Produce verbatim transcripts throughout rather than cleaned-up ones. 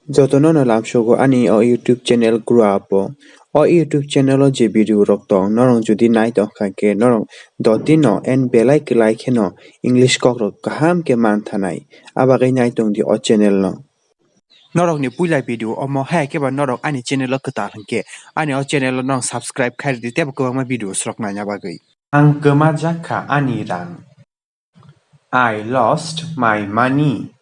Jotono no lamsogo ani o YouTube channel grow up o. O YouTube channel o je video rok tong, norok jodi nai tong kha khe norok dotino and belai kwlai kheno English kok rok kaham khe man thanai. Abagwi nai tong di o channel no. Norok ni puila video omo, hai khe ba norok ani channel o kwtal hinkhe ani o channel o norok subscribe khai rwdi teibo kwbangma video rok naina bagwi. Ang kwmajak kha ani rang. I lost my money.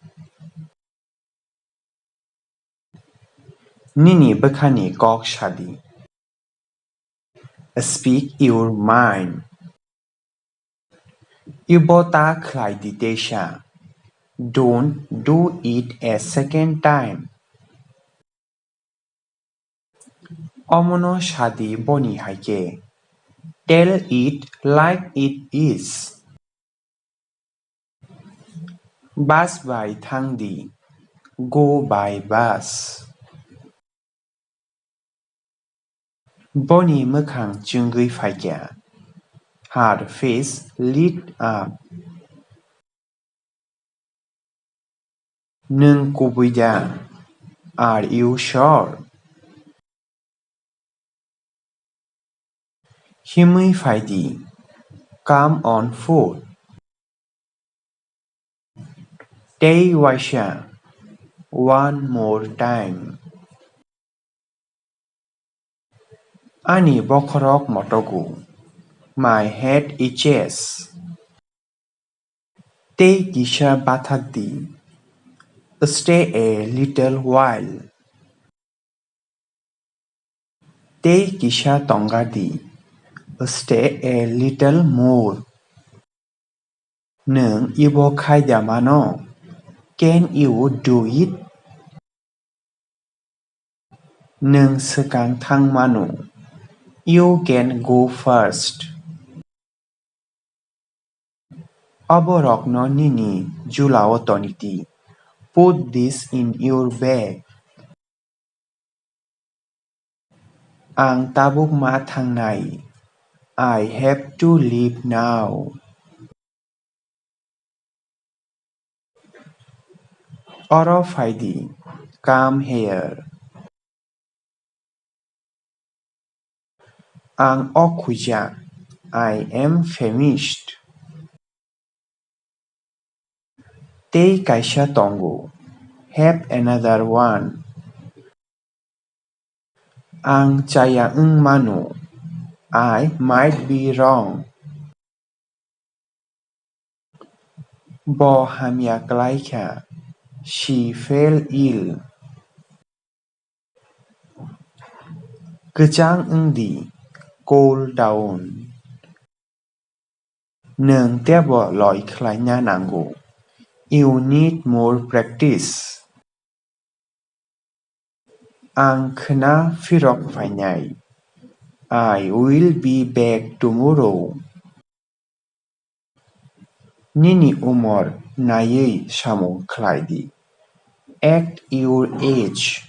Nini bwkhani kok sadi. Speak your mind. Ibo ta khlai di teisa. Don't do it a second time. Omono sadi boni hai khe. Tell it like it is. Bus bai thang di. Go by bus. Boni mwkhang chwngwi phaikha. Her face lit up. Nwng kubui da? Are you sure? Himwi phai di. Come on foot. Tei waisa. One more time. Ani bokhorok motogo. My head itches. Tei kisa bathak di. Stay a little while. Tei kisa tongga di. Stay a little more. Nwng ibo khai da mano? Can you do it? Nwng swkang thang mano. You can go first. Oborokno nini julao toni di. Put this in your bag. Ang tabuk ma thangnai. I have to leave now. Oro phai di. Come here. Ang o khuijak. I am famished. Tei kaisa tongo. Have another one. Ang chaya wng mano. I might be wrong. Bo hamya klai kha. She fell ill. Kwchang wng di. Cool down. Nwng teibo loi khlaina nango. You need more practice. Ang khwna phirok phainai. I will be back tomorrow. Nini umor naiwi samung khlai di. Act your age.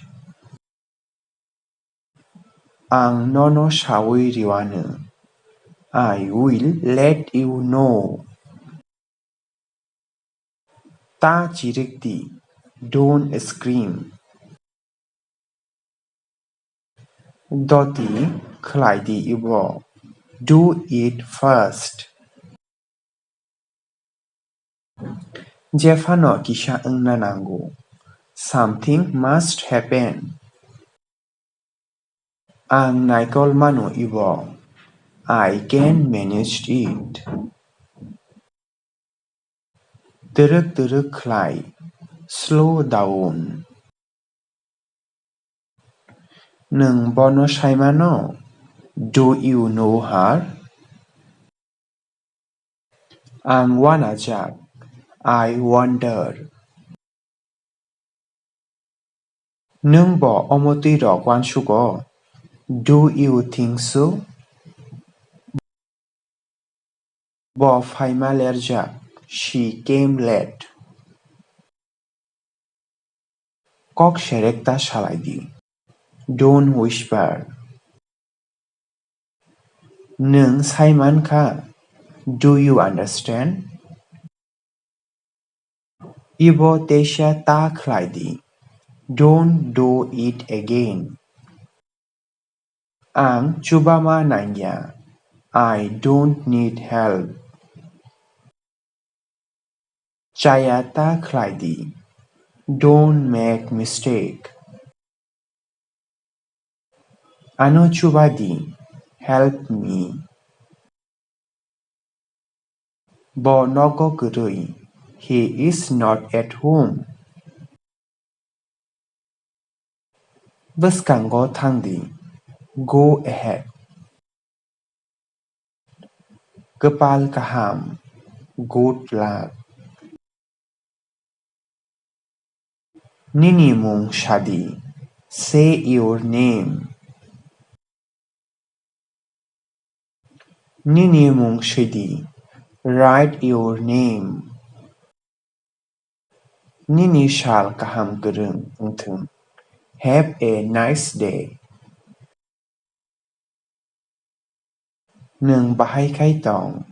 Ang nono saui rwano. I will let you know. Ta chirik di. Don't scream. Doti khlai di ibo. Do it fast. Jephano kisa wngna nango. Something must happen. Ang naikol mano ibo. I can manage it. Twrwk twrwk khlai. Slow down. Nwng bono sai mano? Do you know her? Ang uanajak. I wonder. Nwng bo omo twi rok uansugo? Do you think so? Bo phaima lerjak. She came late. Kok serek ta salai di. Don't whisper. Nwng sai man kha? Do you understand? Ibo teisa ta khlai di. Don't do it again. Ang chubama nangya. I don't need help. Chaya ta khlai di. Don't make mistake. Ano chuba di. Help me. Bo nogo kwrwi. He is not at home. Bwskango thang di. Go ahead. Kwpal kaham. Good luck. Nini mung sadi. Say your name. Nini mung sidi. Write your name. Nini sal kaham kwrwng wngthung. Have a nice day. Nwng bahai khai tong?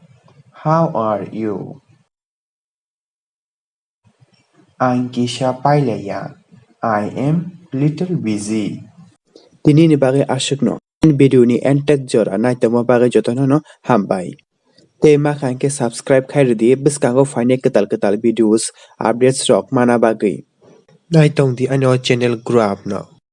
How are you? Ang kisa pailaiya. I am little busy. Tini ni bagwi aswkno. Video ni end tak jora naitokma bagwi jotono no hambai. Tei ma kha hwnkhe subscribe khai rwdi bwskango phainai kwtal kwtal videos updates rok mana bagwi. Naitong di ani o channel grow up no.